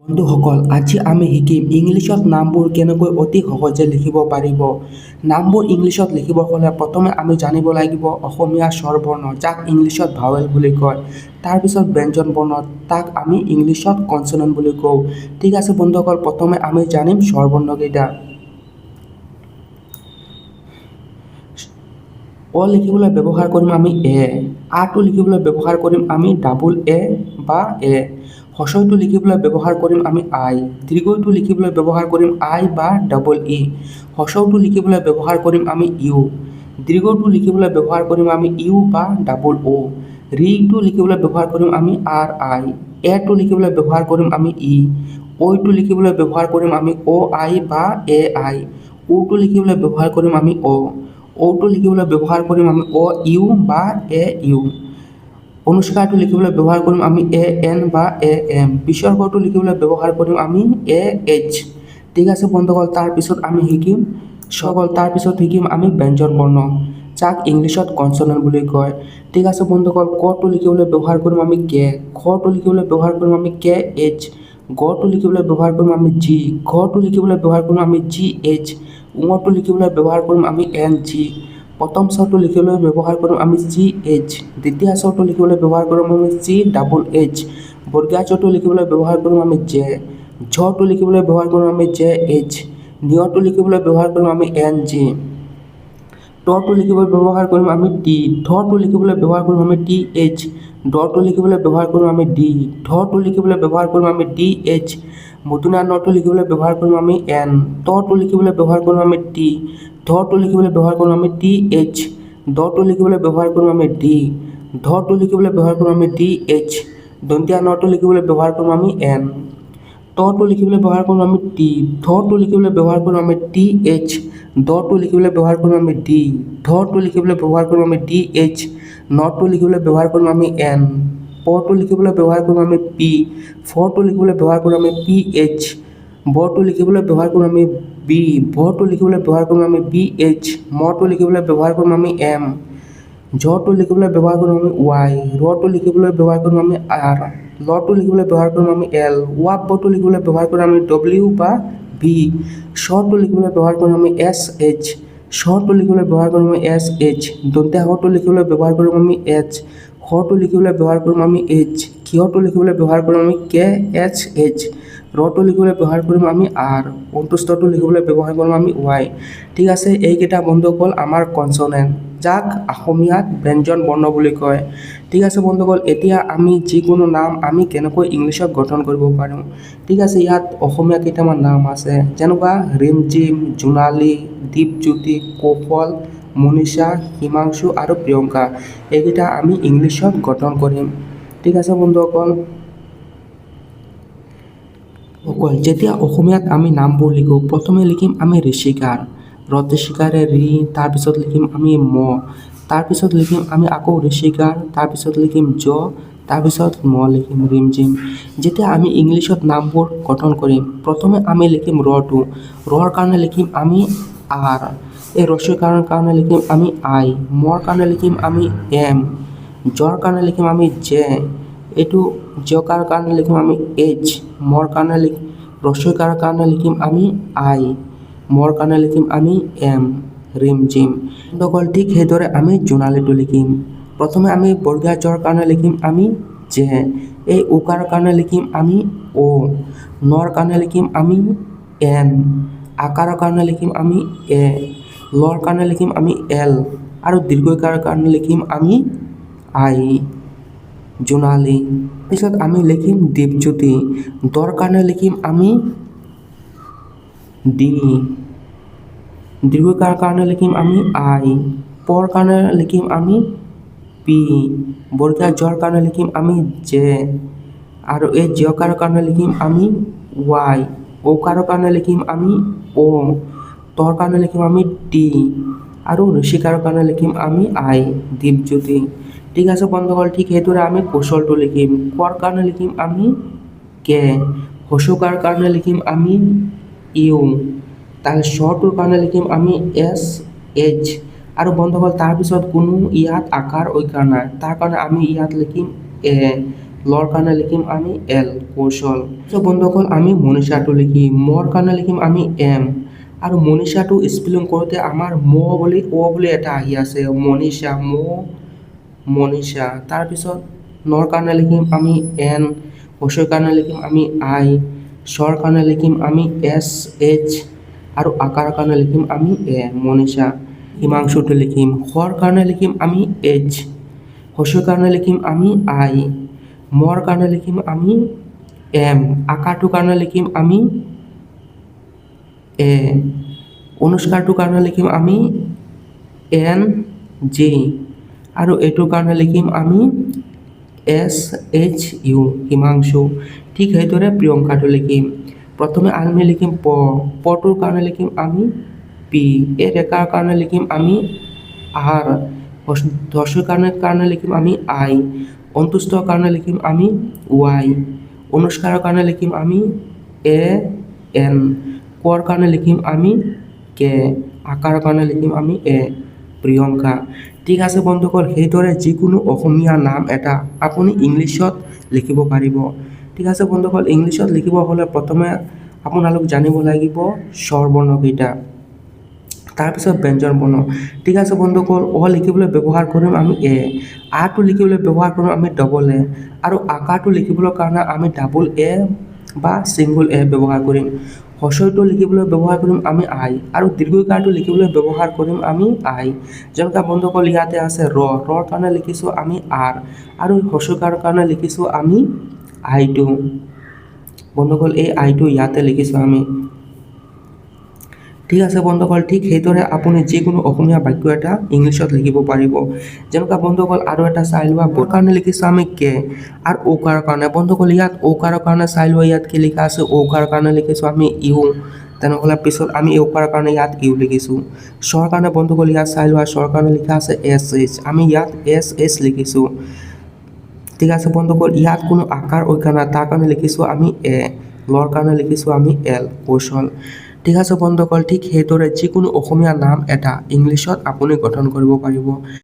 বন্ধুসকল, আজি আমি শিকিম ইংলিছত নামবোৰ কেনেকৈ অতি সহজে লিখিব পাৰিব। নামবোৰ ইংলিছত লিখিব হ'লে প্ৰথমে আমি জানিব লাগিব অসমীয়া স্বৰবৰ্ণ, যাক ইংলিছত ভাৱেল বুলি কয়। তাৰপিছত ব্যঞ্জন বৰ্ণ, তাক আমি ইংলিছত কনচনেণ্ট বুলি কওঁ। ঠিক আছে বন্ধুসকল, প্ৰথমে আমি জানিম স্বৰবৰ্ণকেইটা। অ লিখিবলৈ ব্যৱহাৰ কৰিম আমি এ, আটো লিখিবলৈ ব্যৱহাৰ কৰিম আমি ডাবল এ বা এ, হ্ৰস্বইটো লিখিবলৈ ব্যৱহাৰ কৰিম আমি আই, দীৰ্ঘইটো লিখিবলৈ ব্যৱহাৰ কৰিম আই বা ডাবল ই, হ্ৰস্বটো লিখিবলৈ ব্যৱহাৰ কৰিম আমি ইউ, দীৰ্ঘটো লিখিবলৈ ব্যৱহাৰ কৰিম আমি ইউ বা ডাবল অ', ঋটো লিখিবলৈ ব্যৱহাৰ কৰিম আমি আৰ I, এটো লিখিবলৈ ব্যৱহাৰ কৰিম আমি ই, ঐটো লিখিবলৈ ব্যৱহাৰ কৰিম আমি অ' আই বা এ I, উটো লিখিবলৈ ব্যৱহাৰ কৰিম আমি অ', ঔটো লিখিবলৈ ব্যৱহাৰ কৰিম আমি অ' ইউ বা এ ইউ, অনুস্কাৰটো লিখিবলৈ ব্যৱহাৰ কৰিম আমি এ এন বা এ এম, বিসৰ্গটো লিখিবলৈ ব্যৱহাৰ কৰিম আমি এ এইচ। ঠিক আছে বন্ধুসকল, তাৰপিছত আমি শিকিম সকল তাৰপিছত শিকিম আমি ব্যঞ্জন বৰ্ণ, যাক ইংলিছত কনচনেণ্ট বুলি কয়। ঠিক আছে বন্ধুসকল, কটো লিখিবলৈ ব্যৱহাৰ কৰিম আমি কে, খটো লিখিবলৈ ব্যৱহাৰ কৰিম আমি কে এইচ, গটো লিখিবলৈ ব্যৱহাৰ কৰিম আমি জি, ঘটো লিখিবলৈ ব্যৱহাৰ কৰিম আমি জি এইচ, ঙটো লিখিবলৈ ব্যৱহাৰ কৰিম আমি এন জি, প্ৰথম স্বৰটো লিখিবলৈ ব্যৱহাৰ কৰিম আমি চি এইচ, দ্বিতীয় স্বৰটো লিখিবলৈ ব্যৱহাৰ কৰিম আমি চি ডাবল এইচ, বৰ্গীয়া জটো লিখিবলৈ ব্যৱহাৰ কৰিম আমি জে, ঝটো লিখিবলৈ ব্যৱহাৰ কৰিম আমি জে এইচ, নিয়টো লিখিবলৈ ব্যৱহাৰ কৰিম আমি এন জি, টটো লিখিবলৈ ব্যৱহাৰ কৰিম আমি টি, ঢটো লিখিবলৈ ব্যৱহাৰ কৰিম আমি টি এইচ, ডটো লিখিবলৈ ব্যৱহাৰ কৰিম আমি ডি, ধটো লিখিবলৈ ব্যৱহাৰ কৰিম আমি ডি এইচ, মূৰ্ধন্য নটো লিখিবলৈ ব্যৱহাৰ কৰিম আমি এন, তটো লিখিবলৈ ব্যৱহাৰ কৰিম আমি টি, ধটো লিখিবলৈ ব্যৱহাৰ কৰিম আমি টি এইচ, দটো লিখিবলৈ ব্যৱহাৰ কৰিম আমি ডি, ধটো লিখিবলৈ ব্যৱহাৰ কৰিম আমি ডি এইচ, দন্তীয়া নটো লিখিবলৈ ব্যৱহাৰ কৰিম আমি এন, তটো লিখিবলৈ ব্যৱহাৰ কৰিম আমি টি, ধটো লিখিবলৈ ব্যৱহাৰ কৰিম আমি টি এইচ, দটো লিখিবলৈ ব্যৱহাৰ কৰিম আমি ডি, ধটো লিখিবলৈ ব্যৱহাৰ কৰিম আমি ডি এইচ, নটো লিখিবলৈ ব্যৱহাৰ কৰিম আমি এন, পটো লিখিবলৈ ব্যৱহাৰ কৰিম আমি পি, ফটো লিখিবলৈ ব্যৱহাৰ কৰিম আমি পি এইচ, বটো লিখিবলৈ ব্যৱহাৰ কৰিম আমি বি, ভটো লিখিবলৈ ব্যৱহাৰ কৰিম আমি বি এইচ, মটো লিখিবলৈ ব্যৱহাৰ কৰিম আমি এম, ঝটো লিখিবলৈ ব্যৱহাৰ কৰিম আমি ৱাই, ৰটো লিখিবলৈ ব্যৱহাৰ কৰিম আমি আৰ, লটো লিখিবলৈ ব্যৱহাৰ কৰিম আমি এল, ৱাবটো লিখিবলৈ ব্যৱহাৰ কৰিম আমি ডব্লিউ বা ভি, শ্বটো লিখিবলৈ ব্যৱহাৰ কৰিম আমি এছ এইচ, শ্বটো লিখিবলৈ ব্যৱহাৰ কৰিম আমি এছ এইচ, দন্তীয়া শটো লিখিবলৈ ব্যৱহাৰ কৰিম আমি এইচ, শটো লিখিবলৈ ব্যৱহাৰ কৰিম আমি এইচ, ক্ষটো লিখিবলৈ ব্যৱহাৰ কৰিম আমি কে এইচ এইচ, ৰটো লিখিবলৈ ব্যৱহাৰ কৰিম আমি আৰ, অন্তস্থটো লিখিবলৈ ব্যৱহাৰ কৰিম আমি ৱাই। ঠিক আছে, এইকেইটা বন্ধুসকল আমাৰ কনচনেণ্ট, যাক অসমীয়াত ব্যঞ্জন বৰ্ণ বুলি কয়। ঠিক আছে বন্ধুসকল, এতিয়া আমি যিকোনো নাম আমি কেনেকৈ ইংলিছত গঠন কৰিব পাৰোঁ। ঠিক আছে, ইয়াত অসমীয়া কেইটামান নাম আছে, যেনেকুৱা ৰিমঝিম, জোনালী, দীপজ্যোতি, কৌশল, মনীষা, হিমাংশু আৰু প্ৰিয়ংকা। এইকেইটা আমি ইংলিছত গঠন কৰিম। ঠিক আছে বন্ধুসকল, যেতিয়া অসমীয়াত আমি নামবোৰ লিখোঁ, প্ৰথমে লিখিম আমি ঋষিকাৰ, ঋষিকাৰে ঋ, তাৰপিছত লিখিম আমি ম, তাৰপিছত লিখিম আমি আকৌ ঋষিকাৰ, তাৰপিছত লিখিম জ, তাৰপিছত ম লিখিম ৰিমঝিম। যেতিয়া আমি ইংলিছত নামবোৰ গঠন কৰিম, প্ৰথমে আমি লিখিম ৰটো, ৰৰ কাৰণে লিখিম আমি আৰ, এই ৰস্বইকাৰৰ কাৰণে লিখিম আমি আই, মৰ কাৰণে লিখিম আমি এম, জৰ কাৰণে লিখিম আমি জে, এইটো জকাৰ কাৰণে লিখিম আমি এইচ, মৰ কাৰণে লিখিম ৰস্বইকাৰৰ কাৰণে লিখিম আমি আই, মৰ কাৰণে লিখিম আমি এম, ৰিমঝিম। বন্ধুসকল, ঠিক সেইদৰে আমি জোনালীটো লিখিম। প্ৰথমে আমি বৰ্গীয়া জৰ কাৰণে লিখিম আমি জে, এই উকাৰৰ কাৰণে লিখিম আমি অ', নৰ কাৰণে লিখিম আমি এন, আকাৰৰ কাৰণে লিখিম আমি এ, লৰ কাৰণে লিখিম আমি এল, আৰু দীৰ্ঘইকাৰৰ কাৰণে লিখিম আমি আই, জোনালী। পিছত আমি লিখিম দীপজ্যোতি, দৰ কাৰণে লিখিম আমি ডি, দীৰ্ঘইকাৰ কাৰণে লিখিম আমি আই, পৰ কাৰণে লিখিম আমি পি, বৰ্গীয়া জৰ কাৰণে লিখিম আমি জে, আৰু এই জকাৰৰ কাৰণে লিখিম আমি ৱাই, ঔকাৰৰ কাৰণে লিখিম আমি অ', তৰ কাৰণে লিখিম আমি টি, আৰু ঋষিকাৰৰ কাৰণে লিখিম আমি আই, দীপজ্যোতি। ঠিক আছে বন্ধুসকল, ঠিক সেইদৰে আমি কৌশলটো লিখিম। কৰ কাৰণে লিখিম আমি কে, হস্যকাৰ কাৰণে লিখিম আমি ইউ, তাৰ শ্বটোৰ কাৰণে লিখিম আমি এছ এইচ, আৰু বন্ধুসকল তাৰপিছত কোনো ইয়াত আকাৰ ঐকাৰ নাই, তাৰ কাৰণে আমি ইয়াত লিখিম এ, লৰ কাৰণে লিখিম আমি এল, কৌশল। বন্ধুসকল, আমি মনীষাটো লিখিম। মৰ কাৰণে লিখিম আমি এম। আৰু মনীষাটো স্পেলিং কৰোঁতে আমাৰ ম বুলি, অ বুলি এটা আহি আছে, মনীষা, ম, মনীষা। তাৰপিছত নৰ কাৰণে লিখিম আমি এন, হ্ৰস্বৰ কাৰণে লিখিম আমি আই, স্বৰ কাৰণে লিখিম আমি এছ এইচ আৰু আকাৰৰ কাৰণে লিখিম আমি এ, মনীষা। হিমাংশুটো লিখিম। হৰ কাৰণে লিখিম আমি এইচ, হ্ৰস্বৰ কাৰণে লিখিম আমি আই, মৰ কাৰণে লিখিম আমি এম, আকাৰটোৰ কাৰণে লিখিম আমি এ, অনুস্কাৰটোৰ কাৰণে লিখিম আমি এন জি আৰু এইটোৰ কাৰণে লিখিম আমি এছ এইচ ইউ, হিমাংশু। ঠিক সেইদৰে প্ৰিয়ংকাটো লিখিম। প্ৰথমে আমি লিখিম প। পটোৰ কাৰণে লিখিম আমি পি, এই ৰেখাৰ কাৰণে লিখিম আমি আৰ, হ্ৰস্বৰ কাৰণে লিখিম আমি আই, অন্ত্যেষ্টিৰ কাৰণে লিখিম আমি ৱাই, অনুস্কাৰৰ কাৰণে লিখিম আমি এ এন, কৰ কাৰণে লিখিম আমি কে, আকাৰৰ কাৰণে লিখিম আমি এ, প্ৰিয়ংকা। ঠিক আছে বন্ধুসকল, সেইদৰে যিকোনো অসমীয়া নাম এটা আপুনি ইংলিছত লিখিব পাৰিব। ঠিক আছে বন্ধুসকল, ইংলিছত লিখিব হ'লে প্ৰথমে আপোনালোক জানিব লাগিব স্বৰবৰ্ণকেইটা, তাৰপিছত ব্যঞ্জন বৰ্ণ। ঠিক আছে বন্ধুসকল, অ লিখিবলৈ ব্যৱহাৰ কৰিম আমি এ, আটো লিখিবলৈ ব্যৱহাৰ কৰিম আমি ডবল এ আৰু আকাৰটো লিখিবলৈ কাৰণে আমি ডাবল এ বা ছিংগল এ ব্যৱহাৰ কৰিম। হ্ৰস্বটো লিখিবলৈ ব্যৱহাৰ কৰিম আমি আই আৰু দীৰ্ঘইকাৰটো লিখিবলৈ ব্যৱহাৰ কৰিম আমি আই। যেনেকুৱা বন্ধুসকল, ইয়াতে আছে ৰ, ৰৰ কাৰণে লিখিছোঁ আমি আৰ আৰু হ্ৰস্বইকাৰৰ কাৰণে লিখিছোঁ আমি আইটো। বন্ধুসকল, এই আইটো ইয়াতে লিখিছোঁ আমি। ঠিক আছে বন্ধুসকল, ঠিক সেইদৰে আপুনি যিকোনো অসমীয়া বাক্য এটা ইংলিছত লিখিব পাৰিব। যেনেকুৱা বন্ধুসকল, আৰু এটা চাই লোৱা। বৰ কাৰণে লিখিছোঁ আমি কে আৰু ঔকাৰৰ কাৰণে, বন্ধুসকল, ইয়াত ঔকাৰৰ কাৰণে চাই লোৱা, ইয়াত কি লিখা আছে। ঔকাৰৰ কাৰণে লিখিছোঁ আমি ইউ। তেনেহ'লে পিছত আমি ঔকাৰৰ কাৰণে ইয়াত ইউ লিখিছোঁ। স্বৰ কাৰণে বন্ধুসকল, ইয়াত চাই লোৱা, স্বৰ কাৰণে লিখা আছে এছ এইচ, আমি ইয়াত এছ এইচ লিখিছোঁ। ঠিক আছে বন্ধুসকল, ইয়াত কোনো আকাৰ ঐকাৰ নাই, তাৰ কাৰণে লিখিছোঁ আমি এ, লৰ কাৰণে লিখিছোঁ আমি এল, কৌশল। ঠিক আছে বন্ধুসকল, ঠিক সেইদৰে যিকোনো অসমীয়া নাম এটা ইংলিছত আপুনি গঠন কৰিব পাৰিব।